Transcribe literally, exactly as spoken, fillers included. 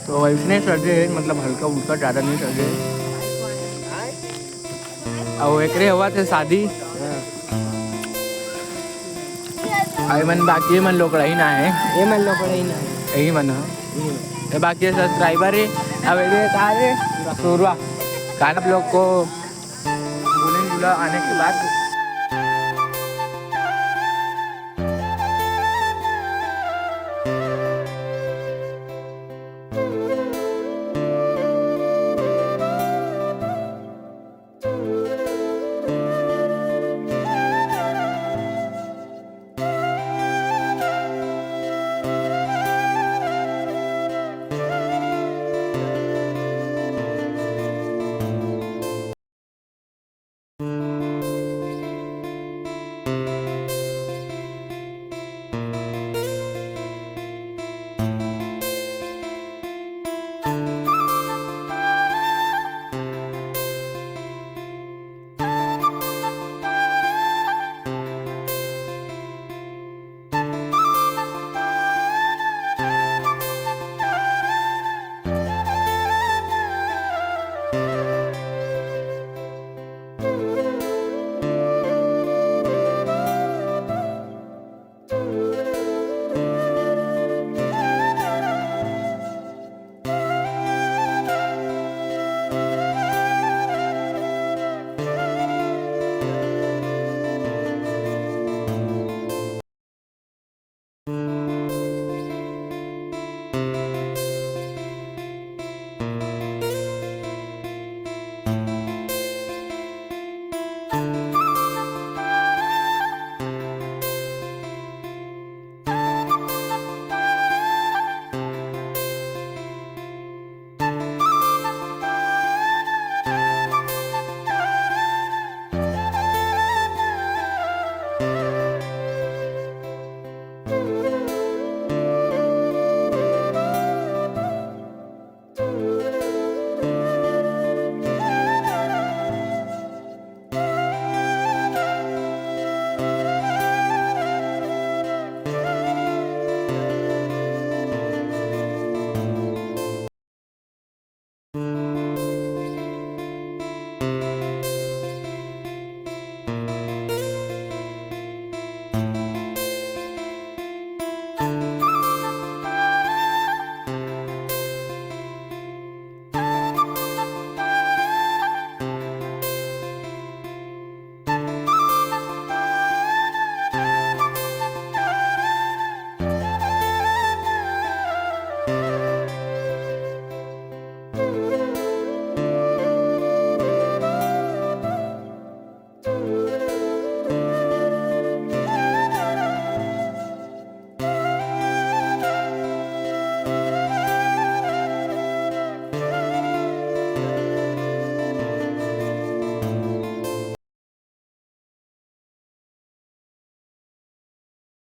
तो वैसने सजे हे, मतलब हल्का फुल्का, ज्यादा नहीं सजे हे। अउ एकरे होवत हे शादी। अउ ये मन बाकी, ये मन लोकड़ही ना हे। ये मन लोकड़ही ना हे। यही मन हे। ये बाकी subscriber हे। अब ये का हे? सूरवा। कान आप लोग को बोलेंगे बोला आने के बाद।